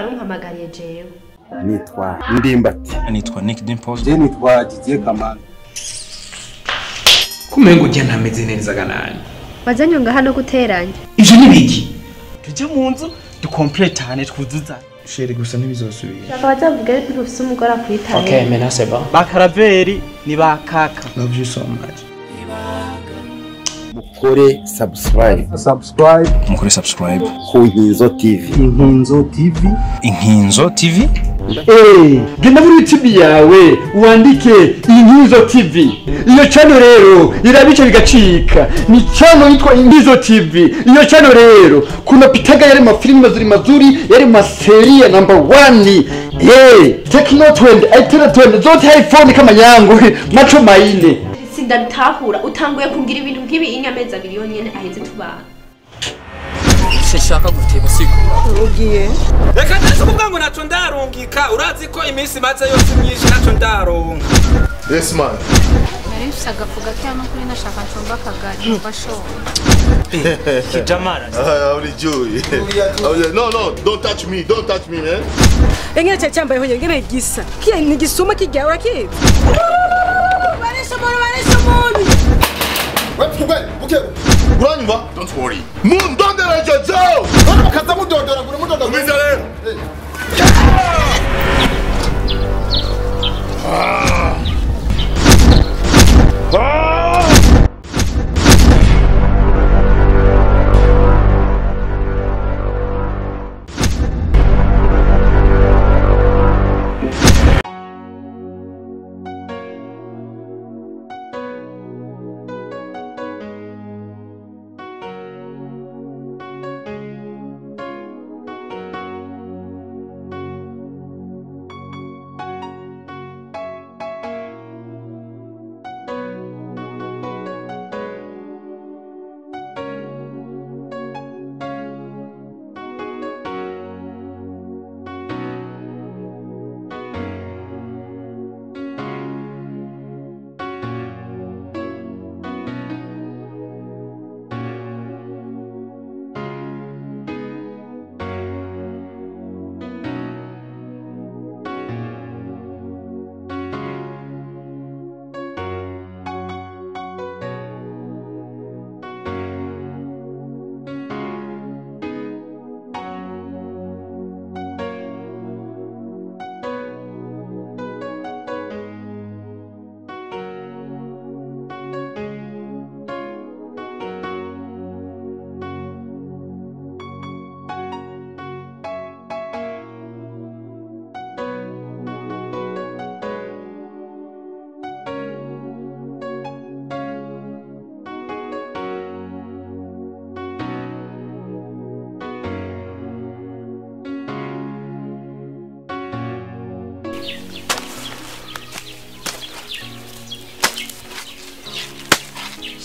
Warumpamagariye jewe. Nitwa Ndimbati. Nitwa Nick Dimpoz. Je nitwa Didier Kamana. Kumengo je ntameze neza ganani. Wazanye nga hano guteranya. Ivyo nibiki? Tuje mu nzu dukompletane twuzuza. Chéri gusa ntibizosubira. Shaka bazavuga yuko ufise umugore akwitaye. Okay, maintenant c'est bon. Ba Karaveri ni ba kaka. Love you so much. Mukore subscribe. Subscribe. Mukore subscribe. Ku Nkinzo TV. Inkinzo TV. Inkinzo TV. Genda muri YouTube yawe wandike Inkinzo TV. Iyo channel rero irabica bigacika. Ni channel yitwa Inkinzo TV. Iyo channel rero kuna pitaga yale mafilmu mazuri mazuri yale maseria number 1. Tecno 20, itel 20 zote iPhone kama yangu macho maine. Sindabitahura utanguye kungira ibintu nkibi inyameza abiri yonyene aheze tubana. Shaka guteba siko. Ugiye. Reka ndetse kuvuga ngo naco ndarungika urazi ko iminsi maze yose myinshi naco ndaronka. Yes man. Nari mfise agafuga kya kuri nashaka ncumba akagari basho. Kijamara. Uri No no, don't touch me, don't touch me man. Engene cyambaye ho ngene gisa. Kiye ni gisuma kijya urakizi. Barisha umuntu barisha umuntu. Okay. Uranyumva? Don't worry. Mundondera Jojo. None mukaza mudondora gure mudondora. Mwiza rero.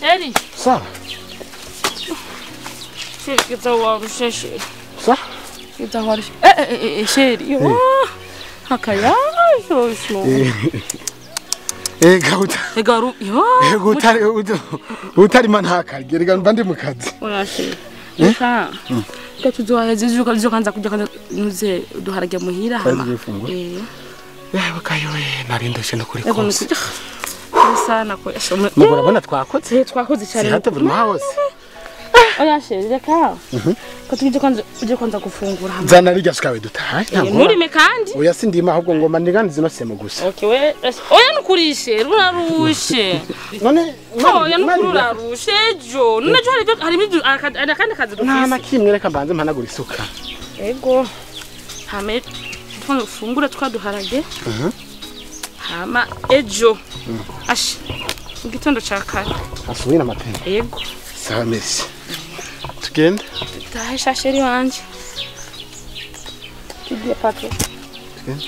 Chéri. Sawa. Chéri, kitawarushe chéri. Sawa? Kitawarushe. Chéri. Hakaya shosho. Gauta. Garu. Yo. Utari utari manhakarye rega mba ndi mu kazi. Oya chéri. Reka. Katuzoya zizuka zizokanza kujya kanza nuze duharage muhira hama. Bakayowe narindoshe no kuri kose. Sana ko mugora twakoze twakoze cyane hata buri hose. Oya chéri reka ko tuje kwanza uje kwanza gufungura hamwe zana rijya sukawe dutaha nturime kandi oya sindima ahubwo ngoma ndigandi zino semo gusa. Okay we oya nukurishe rurarushe none oya nukurarushe ejo none ejo hari hari akandi kazi dufise nta nakimwe reka mbanze mpanagura isuka ego hame tufungura twaduharage hama ejo ashi mu gitondo ca kare asubira amapine yego. Sawa merci tugende dutahe sha chéri wanje tugiye pake tugende.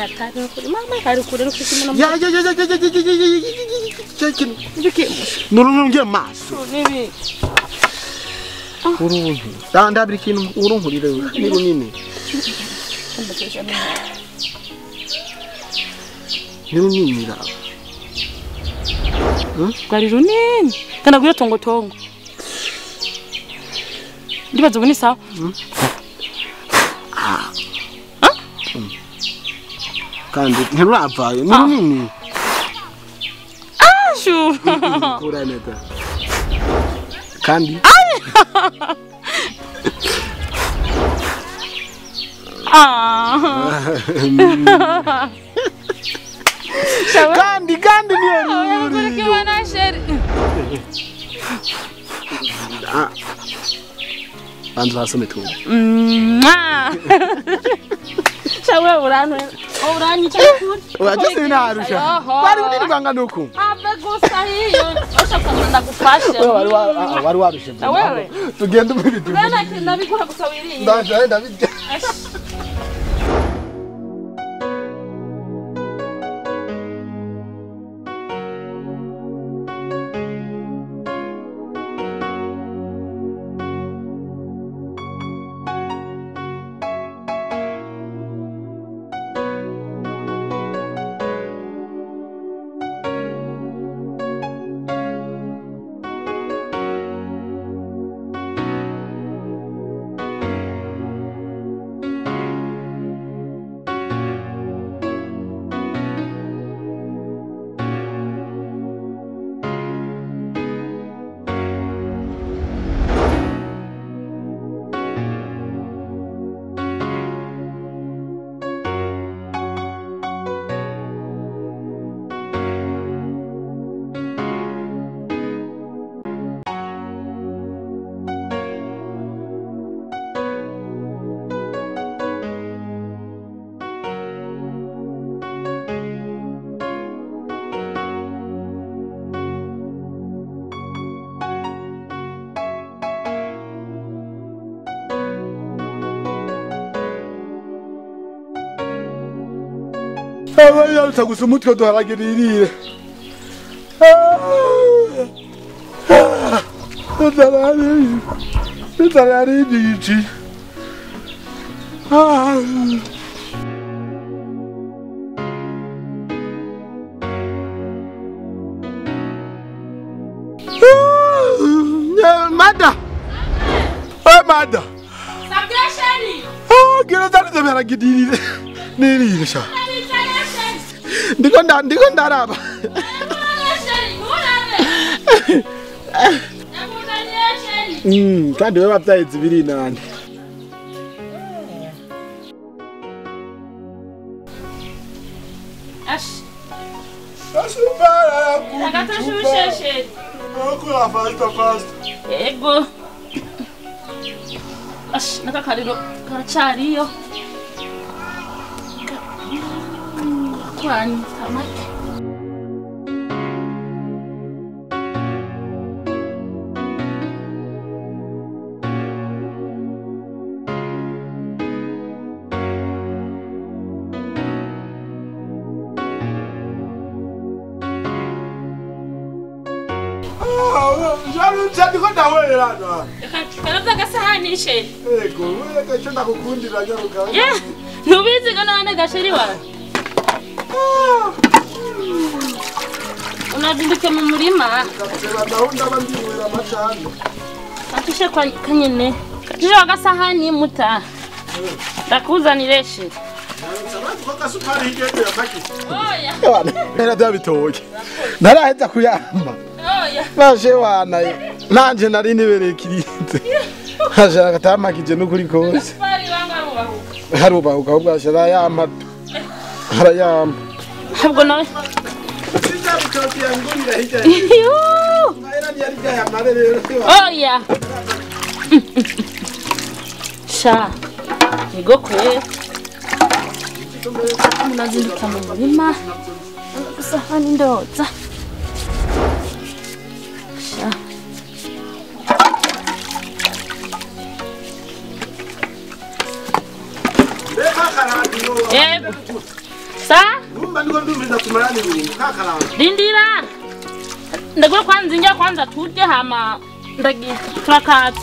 Yatari kuri mama hari kure no kushimana. Ya ya ya ya ya ya ya. Nibiki. Nurungiye maso. Nibi. Uruntu. Ndabira ikintu urunkurire ni runini. Ni runini ra. Rwari runini. Kana gwiye tongo tongo. Ndibaza ubu ni sawa. Ah. Kandi ntiruravayo ni runini. Ah shu. Kura neta. Kandi. Ah. Kandi kandi niyo ruri. Ah. Banza basome tu. Shawe uranwe. Uranyica kuri. Urajye sinarusha. Wari unini kwanga nuku. Ave gusa hiyo. Ushaka ndagufashe. Wari warushe. Wewe. Tugende muri tu. Bana ndabikora gusa wiriye. Ndaje ndabijya. Yarutse gusa umutwe duharagirire. Inzara nyinshi. Mada. Mada. Gira zari biharagirire. Nirire sha. Ndiko ndaraba. Kandi we bavyaye zibiri nane. Ash. Ashupara. Akatoshushe. Okura fast. Ego. Ash, nakakariro karacariyo. Kwani samaki. Karaza gasahani she. Ego, wewe cyo ndakukundira nyaruka. Yeah. Nubizi ko none gasheri wawe. Unazinduke mu murima. Atushe kwa kanyene. Katushe agasahani muta. Ndakuzanire she. Oya. Era byabitoye. Naraheza kuyamba. Oya. Baje wana. Nanje nari nibereye kirinze. Hajara katamakije n'ukuri kose. Harubahuka ahubwo ashara yampa. Harayampa. Ntabwo nawe. Oya. Sha. Nigo kwe. Munazinduka mu murima. Sahani ndoza. Sha. Yego. Tumarane ibirungo kakaranga. Rindira. Ndagura kwanza injya kwanza turye hama ndagiye turakatse.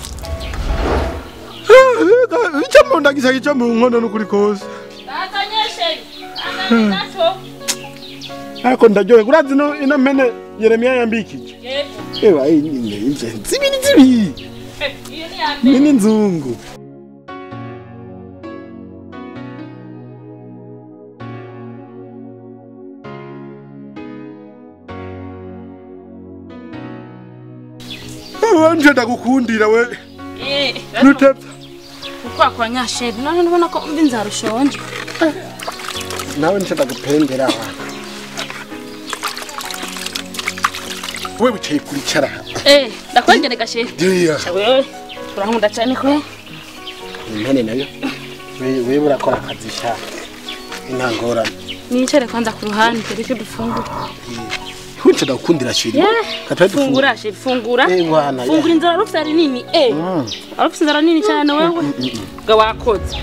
Icyo mu ndagisa icyo mu nkono n'ukuri kose. Batanyeshe. Amani nacho. Ariko ndaryohe urazi no ino mpene Yeremiya yambikije. Yego. Ewa inye zibiri zibiri. Iyo ni ya mbere. Ni nzungu. Wanje ndagukundira we. Nutepfa. Ukwakwa nyasheri none ndabona ko umva inzara ushonje. Nawe nje ndagupendera. Wewe wicaye kuricara. Ndakwengereka sheri. Wewe urankunda cyane ko. Impene nayo. Wewe urakora akazi sha. Intangorane. Nicare kwanza ku ruhande reke dufungure. Hunche ndakundira sheri. Katwe dufungura sheri fungura. Fungura inzara rufite ari nini Arufite inzara nini cyane wewe. Ga wakoze.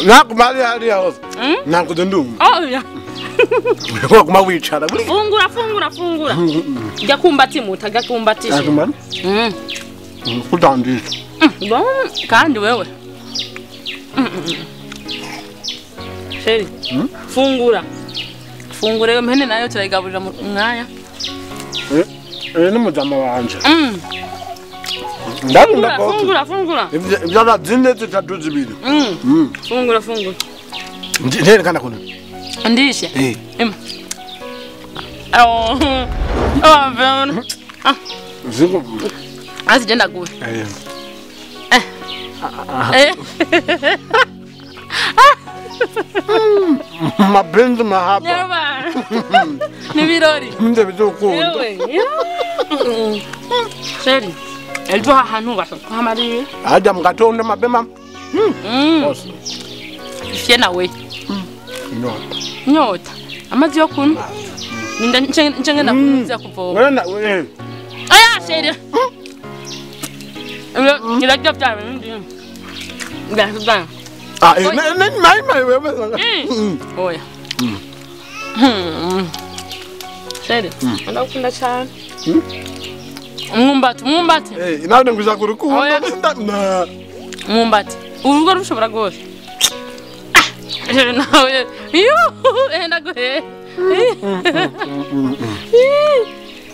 Nakumali hari hose. Nakuze ndumva. Oh ya. Waguma wicara. Fungura fungura fungura. Jya kumbati muta jya kumbatisha. Aguma. Kudandisha. Bon kandi wewe. Sheri. Fungura. Fungura iyo mpene nayo turayigaburira mu mwanya. Ni mujama wanje. Ndakunda ko. Fungura fungura. Ibyo zine zitatu zibiri. Fungura fungura. Nderekana kuno. Ndishe. Ima. Oh. Oh, bana. Ah. Ziko. Azi jenda guwe. Mapenzi mahaba. Nyaba. Ni birori. Nde bizokunda. Yewe. Sheri. Ejo ahantu bashakamariye. Aja mugatondo mapema. Ifye nawe. Nyota. Nyota. Amazi yo kunywa. Ninda nchenge nakunza kuvoma. Wewe na wewe. Aya sheri. Ngira bya bindi. Ngira. Ah, ne mai mai wewe. Oya. Sheri, ndakunda cyane. Umwumbati, umwumbati. Nawe nguza kurukunda. Umwumbati. Urugo rushobora gose. Nawe. Yo, ndaguhe.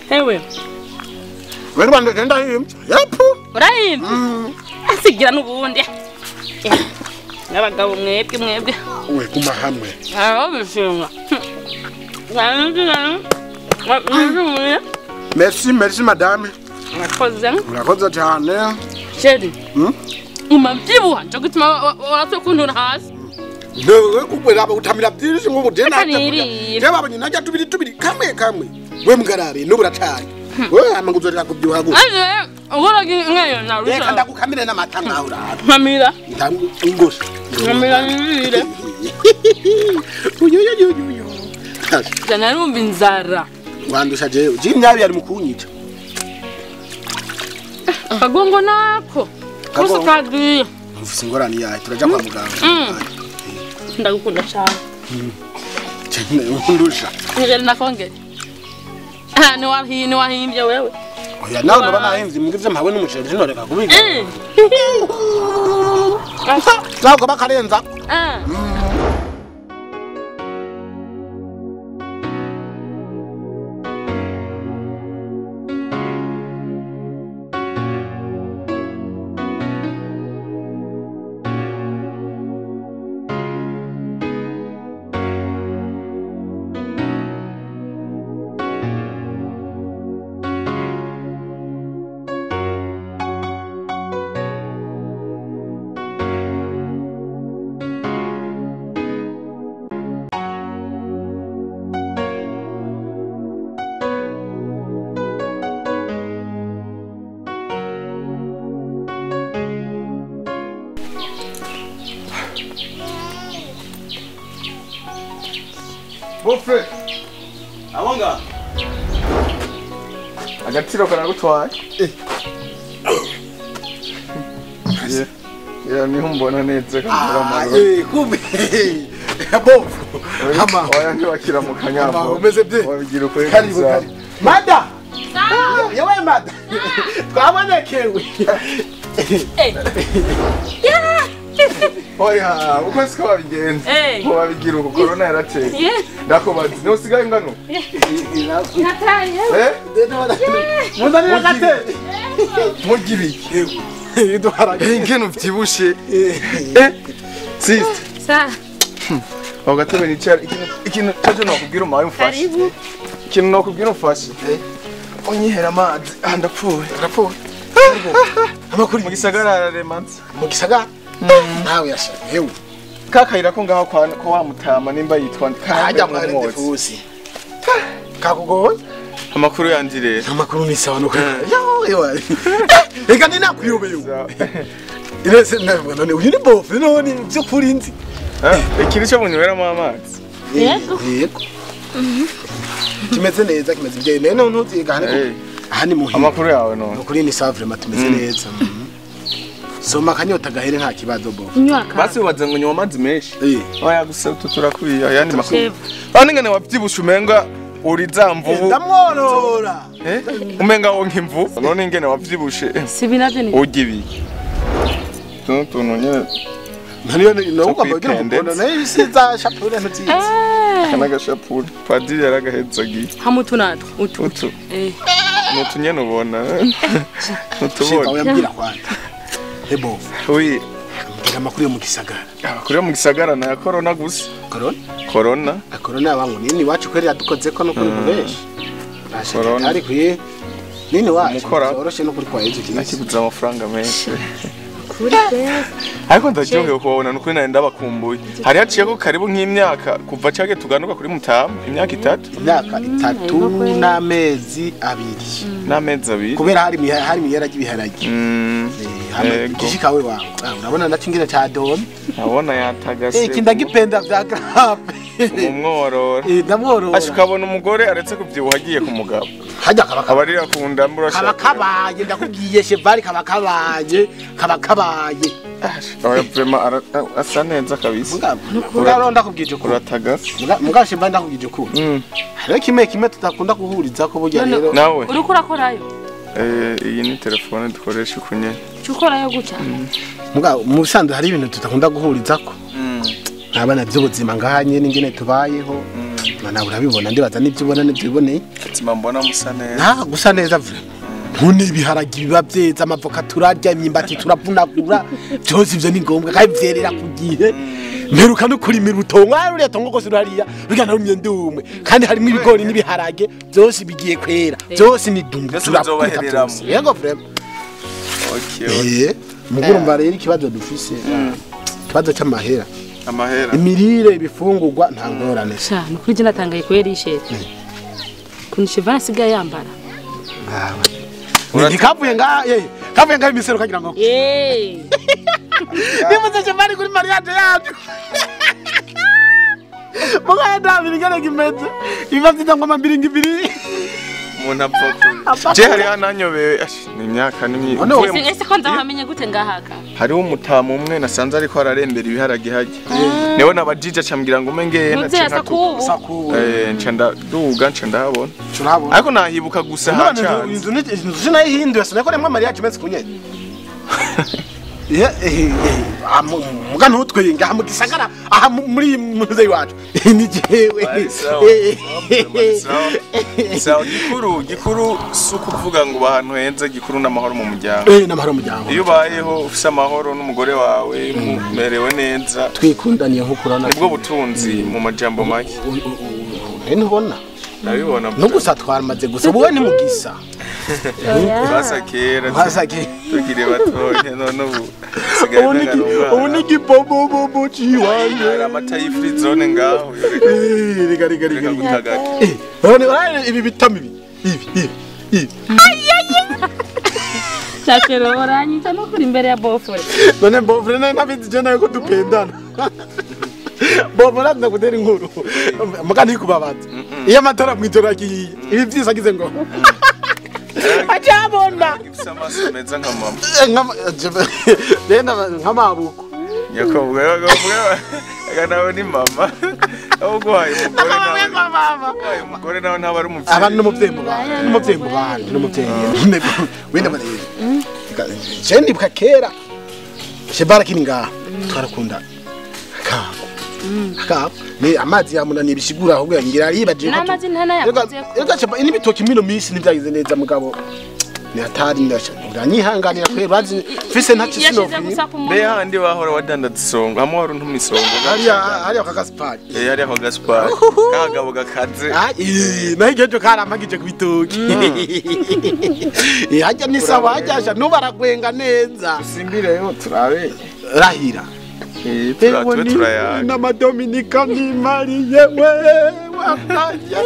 Ewe. Wewe bande genda himba. Yapu. Urahimba. Asigira nubundi. N'abagabo mwebwe mwebwe. We kuma hamwe. Ah, bishimwa. Merci, merci madame. Murakoze. Murakoze cyane. Sheri. Umabyibuha nje gutuma waratse kuntura hasi. Ndewe kukwera utamira byinshi ngo budena. Je babonye najya tubiri tubiri kamwe kamwe. We mugarare no buracari. We amanguzorera kubyibuha gute. Aje ubora ngeyo na rusha. Reka ndagukamire n'amata nkaho urara. Nkamira. Ngoshe. Nkamira nibire. Uyuyuyuyu. Jana numva inzara. Wandusha jewe. Jimyabi yari mukunyica. Kagongo nako. Kusa kagiye. Mufise ingorane yayo turaja kwa muganga. Ndagukunda cyane. Cyane undusha. Ngere nakongere. Ni wahimbye wewe. Oya nawe ndaba nahimvye mugivye mpawe n'umuceri sinoreka kubika. Ntabwo bakarenza. Bofre. Awonga. Agaciro karagutwaye. Yeah, niho mbona neza kamera. Kumbe. Bofu. Hama. Oya ntibakira mu kanyambo. Umeze bye. Wabigira ukuri. Karibu karibu. Mada. Yewe mada. Twabonekewe. Oya, uko siko babigenza. Ko babigira uko corona yarateye. Ndakubaza, ni usigaye ngano? Nataye. Eh? Muzanira gate. Mugibiki. Iduharage. Ingene uvyibushe. Eh? Sister. Sa. Aho gatebe nicara ikintu cyo nokubwira umaye umfashe. Karibu. Ikintu nokubwira umfashe. Onyihera amazi. Ah ndapfuye. Ndapfuye. Amakuru mu gisagara araremanza. Mu gisagara? Nawe yasha. Hewe. Kakayira ko ngaho kwa ko wa mutama nimba yitwa Hajya kwa Rendefusi. Kakugoye? Amakuru yandi rero. Amakuru ni sawa nuko. Yo yo. Eka ni nakuyobeye. Irese navuga none uyu ni bofu none byo kuri nzi. Ikintu cyo munyweramo amazi. Yego. Yego. Kimeze neza kimeze bye none ntuziga hane. Aha ni muhira. Amakuru yawe none. Nukuri ni sawa vraiment tumeze neza. Soma kanyota gahere nta kibazo bofu. Basi ubaza ngo nywa amazi menshi. Oya gusa tuturakwiye ayandi makuru. Bani ngene wavyibusha umenga uri za mvubu. Ndamworora. Umenga wonka imvubu. None ingene wavyibushe. Sibi navyo ni. Ugibiki. Tuntu nyene. Nariyo no ukambagira umukono nayo isiza shapure ntuzizi. Kana gashapure. Padiri yaragahezagiye. Hamutu natwo. Utu. Utu. Nutu nyene ubona. Nutubona. Uyambwira kwanza. Ebo. Oui. Mbwira amakuru yo mu gisagara. Amakuru yo mu gisagara na corona gusa. Corona? Corona. Corona abangu nini wacu kweri yadukoze ko no kuri kubeshi. Corona ari kuye. Nini wacu zoroshe no kuri kwa Yezu Kristo. Nakiguze amafaranga menshi. Kuri kweri. Ariko ndaryohewe kubabona nukuri nari ndabakumbuye. Hari haciye ko karibu nk'imyaka kuva cage tuganuka kuri Mutama, imyaka itatu. Imyaka itatu n'amezi abiri. N'amezi abiri. Kubera hari miyera ry'ibiharage. Gishika we wangu. Urabona nacingira cha dome. Abona yatagase. Iki ndagipenda vya grave. Umworora. Ndamworora. Ashikabona umugore aretse kuvyibuha agiye ku mugabo. Hajya kaba abarira kunda mburasha. Kaba kabaye ndakubwiye cheval kaba kabaye kaba kabaye. Oya vraiment asa neza kabisa. Muga ndakubwije ko uratagase. Muga cheval ndakubwije ko. Hariho kimwe kimwe tutakunda guhuriza ko burya rero. Nawe. Uriko urakorayo? Iyi ni telefone dukoresha kunye. Cukorayo gutya. Muga mu bisanzwe hari ibintu tutakunda guhuriza ko. Abana by'ubuzima ngahanye n'ingene tubayeho. Mana urabibona ndibaza n'ibyo ubona n'ibyo uboneye. Mutima mbona musa neza. Nta gusa neza vraiment. Nkune ibiharagi biba byeza amavoka turarya imyimbati turavunagura byose ivyo ni ngombwa kandi vyerera ku gihe. Mperuka no kurimira utongo ruriya tongo gose ruriya rurya na rumye ndumwe kandi harimo ibigori n'ibiharage byose bigiye kwera byose ni dumbu turabahereramo. Yego vraiment. Okay. Mugurumva rero ikibazo dufise. Ikibazo cy'amahera. Amahera. Imirire ibifungurwa nta ngorane. Sha nukuri je natangaye kwera ishete. Kuntu Cheval asigaye yambara. Ni kavuye nga kavuye nga imisero kagira ngo. Nimuze Cheval kuri mariage yacu. Muga ndabiri ngene kimeze. Iva vyiza ngo amambiringi ibiri. Umuntu apfa kure. Je hari ananyobewe ni imyaka ni Ese ko ndahamenye gute ngahaka. Hariho umutamu umwe nasanze ariko ararembera ibiharage hajya. Niwe nabajije acambwira ngo umenge nace nca ndaduga nca ndahabona. Ariko nahibuka gusa hacanze. Inzu inzu nayihinduye sinako nemwe mariage meze kunye. Muga ntutwenge aha mu gisagara aha muri muze iwacu ni jewe. Sawa gikuru si ukuvuga ngo ahantu heza gikuru n'amahoro mu muryango. N'amahoro mu muryango. Iyo ubayeho ufise amahoro n'umugore wawe mumerewe neza twikundaniye nko kurana nibwo butunzi mu majambo make. Ntubona ndabibona no gusa twaramaze gusa wowe ni mugisa. Twasakera tukiri batonya none ubu ubu ni gibobobobo ciwanje. Hari amata y'ifri zone ngaho. Rega rega rega none ibi bitama ibi ibi ibi. Shakero oranyita no kuri imbere ya bofure. None bofure nayo ntabizi je nayo ko dupendana. Bofure ndakutera inkuru. Muga ntikubabaza. Iyo amatora mwijoro agiye ibi vyisa agize ngo Acabona. Gifise amaso meza nka mama. Renda nk'amabuko. Nyakobwa Ega nawe ni mama. Uguhaye umugore nawe. Mama. Umugore nawe ntaba ari umuvyeyi. Aba n'umuvyeyi mu bana, n'umuvyeyi mu bana, n'umuvyeyi. Wenda bana. Je ndibuka kera. Shebara kini ngaha. Twarakunda. Akago. Akago. Ni amazi yamunaniye bishigura ahubwo ngira aribaje. N'amazi ntana yakoze. Reka sheba inibitoki mino minsi nivyagize neza mugabo. Ni hatari ndanyihanganira kwera bazi fise ntacyo Yashize gusa ku Mbe muntu. handi bahora wadandaza isongo hamwe wari untuma isongo. Hariya kwa Gaspari. Eh hariya kwa Gaspari. Kagabo gakaze. Ah naho igihe karamagije ku bitoki. Hajya ni sawa hajya nubaragwenga neza. Usimbireyo turabe. Rahira. Eh turabe turayaga. N'amadominika ni mariye we wakanje.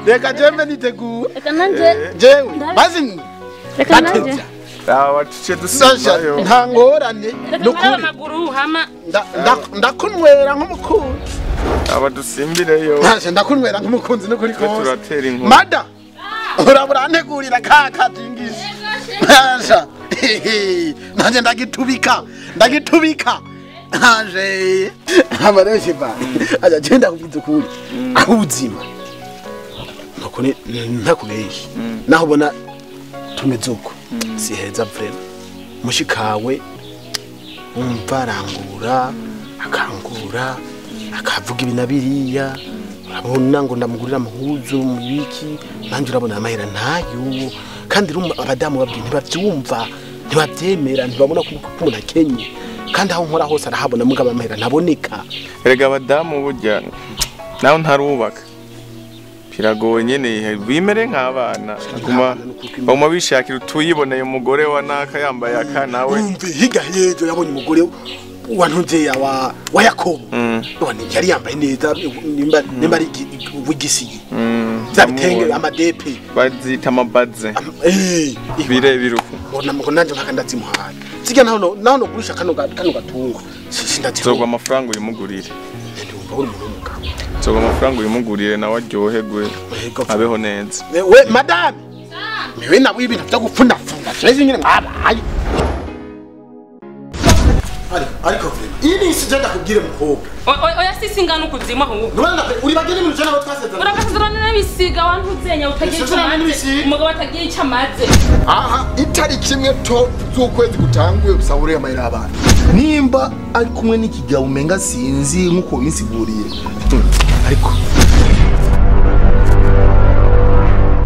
Reka jembe niteguye. Reka nanje. Jewe bazi Reka nanje. Awa tuce dusimbayo. Nta ngorane. Reka nkarabe amaguru hama. Ndakunywera nk'umukunzi. Aba dusimbireyo. Ntashe ndakunywera nk'umukunzi n'ukuri kose. Turatera inkuru. Mada. Urabura antegurira ka kajingisha. Ntasha. Nanje ndagitubika. Ndagitubika. Ntaje. Abareshe ba. Aja genda kubwiza ukuri. Aho ubuzima. Nukuri ntakubeshe. Naho ubona tumeze uko. Si heza vrema. Mushikawe umva arangura akangura akavuga ibi na biriya. Urabona ngo ndamugurira amahuzu mu biki nanjye urabona amahera ntayo kandi abadamu babwiye ntibabyumva ntibabyemera ntibabona ko umuntu akenye kandi aho nkora hose arahabona mugabo amahera ntaboneka. Erega abadamu burya nawe ntarubaka biragoye nyene bimere nk'abana baguma bishakira utuyiboneye umugore wa naka yambaye aka nawe umve higa hejo yabonye umugore wa ntuzeya wa Yakobo none yari yambaye neza nimba ari wigisiye bya bitenge amadepe bazita amabaze birebiruko ngo nanje mpaka ndazimuhaye sijya naho naho gurisha kano gatungo sindaziho zogwa amafaranga uyimugurire ndumva uri umuntu w'umugabo zogwa amafaranga uyimugurire nawe aryoherwe abeho neza we madame mewe nawe ibintu byo gupfunafuna jeje nyine mwabaye ariko ini sije ndakubwire mukobwa. Oya sisi ngana ukuzima ahubwo. Nubona uri bageni mu jana batwasezerana. Urabasezerana n'ibisiga wantuzenya utagira icyo amaze. Umugabo atagira icyo amaze. Aha itariki imwe to z'ukwezi gutanguye usabure amahera abana. Nimba ari kumwe n'ikigabo umenga sinzi nkuko binsiguriye. Ariko